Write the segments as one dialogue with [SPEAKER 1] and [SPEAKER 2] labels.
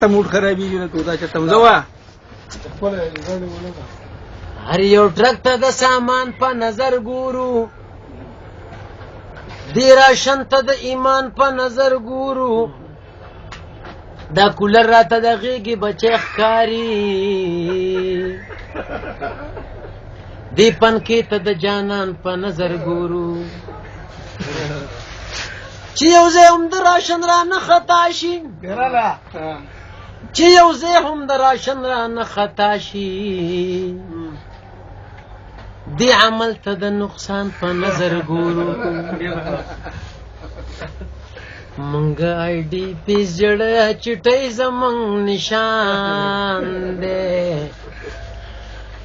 [SPEAKER 1] موډ خرابېږي نه تودا چرته وځه.
[SPEAKER 2] هر یو ټرک ته د سامان په نظر ګورو، دی راشن ته د ایمان په نظر ګورو، دا کولر راته د غېږې بچی ښکاري، دې پنکې ته د جانان په نظر ګورو، چې یو ځای هم د راشن را نه خطا شي، چې یو ځای هم د راشن را نه خطا شي، دې عمل ته د نقصان په نظر ګورو. مونږ آی ډي پی زړه چټۍ زمونږ نشان دی،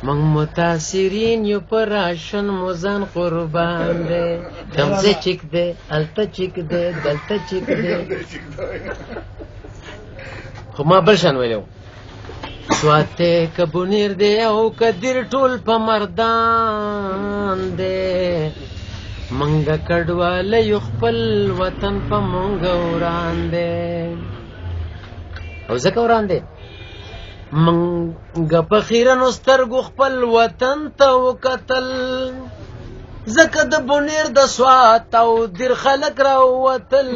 [SPEAKER 2] مونږ متاثرین یو په راشن مو ځان قربان دی، کوم ځای چک دی هلته چک دی دلته چک دی. خو ما بل شان ویلی و، سوات دی که بونیر دی او که دیر ټول په مردان دی، مونږ کډواله یو خپل وطن په مونږ وران دی. او ځکه وران دی، مونږ په خیرنو سترګو خپل وطن ته وکتل، ځکه د بونیر د سوات او دیر خلک راووتل،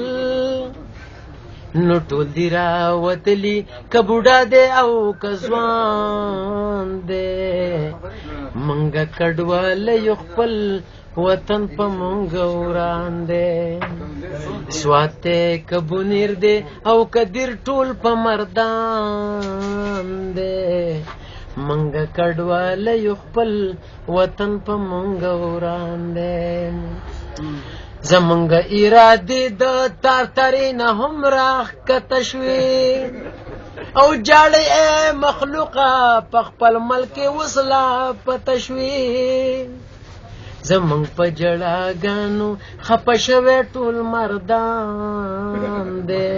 [SPEAKER 2] نو ټول دي راوتلي که بوډا دی او که ځوان دی، مونږ کډواله یو خپل وطن په مونږ وران دی، سوات دی که بونیر دی او که دیر ټول په مردان دی، مونږ کډواله یو خپل وطن په مونږ وران دی. زمونږ ارادې د تارترې نه هم راښکته شوې، او جاړې ای مخلوقه په خپل ملک کې اوس لا پته شوې، زمونږ په جړاګانو خپه شوی ټول مردان دی،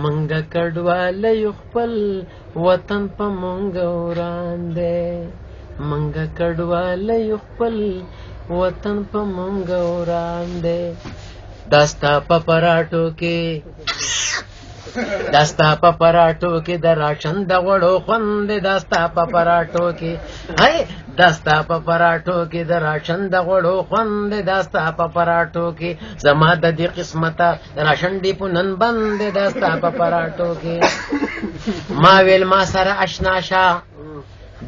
[SPEAKER 2] مونږ کډواله یو خپل وطن په مونږ وران دی، مونږ کډواله یو خپل وطن په مونږ وران دی. دا ستا په پراټو کې، دا ستا په پراټو کې د راشن د غوړو خوند دی، دا ستا په پراټو کې، هی دا ستا په پراټو کې د راشن د غوړو خوند دی، دا ستا په پراټو کې زما د دې قسمته راشن ډیپو نن بند دی، دا ستا په پراټو کې. ما ویل ما سره اشنا شه،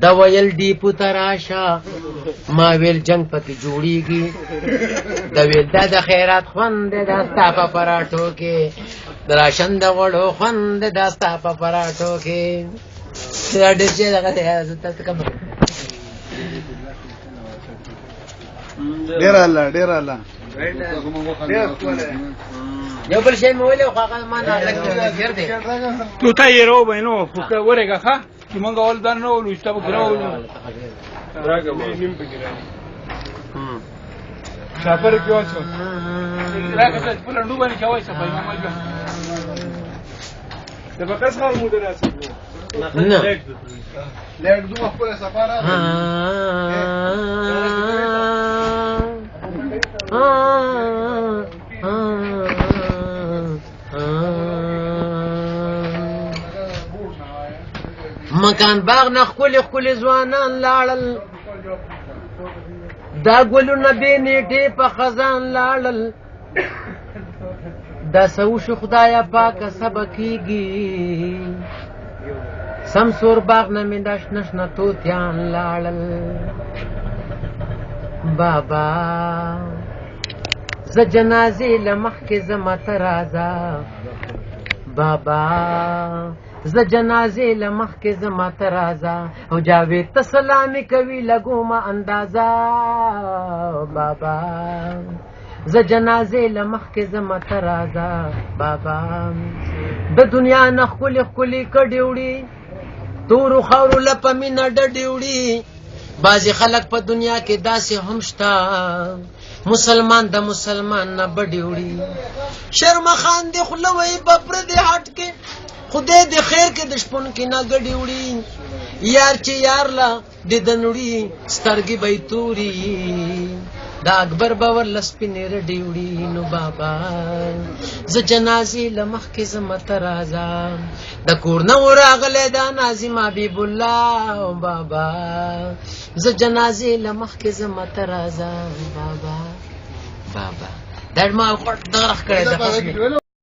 [SPEAKER 2] د ویل ډیپو ته راشه، ما ویل جنګ پکې جوړیږي، د ویل دا د خیرات خوند دی، دا ستا په پراټو کې د راشن د غوړو خوند دی، دا ستا په پراټو کې. دا ډېر چې دغه دی، زه تاسو کوم
[SPEAKER 3] ډېر الله ډېر الله
[SPEAKER 2] یو بل شی مې ویلی خو هغه ما نه لږ دی.
[SPEAKER 1] تو ته یې راوبه نو خو که ورېږه ښه چې مونږ اول دا نه ولو چې تا به ګرا ولو راګه نیم پکې راغی سفر کې واچو راګه ته په لنډو باندې چوي سفر ما مجبور د بکس خال مو دراسه
[SPEAKER 2] نه
[SPEAKER 3] لږ دوه خپل سفر
[SPEAKER 2] مکان باغ نه ښکلي ښکلي ځوانان لاړل، دا ګلونه بې نیټې په خزان لاړل، دا څه وشو خدایه پاکه څه به کېږي، سمسور باغ نه مې دا شنه شنه طوطیان لاړل. بابا زه جنازې له مخکې ځمه ته راځه، بابا زه جنازې له مخکې ځمه ته راځه، او جاوید ته سلامي کوي لګومه اندازه، بابا زه جنازې له مخکې ځمه ته راځه. بابا د دنیا نه ښکلي ښکلي کډې وړي، تورو خاورو له په مینه ډډې وړي، بعضې خلک په دنیا کې داسې هم شته، مسلمان د مسلمان نه بډې وړي. شرمخان دې خوله وایي په پردي هټ کې، خدای دې خیر کې د شپون کې نه ګډې وړي، یار چې یار له دې دنوړي سترګې به یې توري. دا اکبر به ورله سپینې رډې وړي. نو بابا زه جنازې له مخکې ځمه، ته راځه. د کور نه و راغلی دا ناظم حبیب الله. بابا زه جنازې له مخکې ځمه، ته راځه. بابا بابا دا ما غټ دغه کړی د خصمې.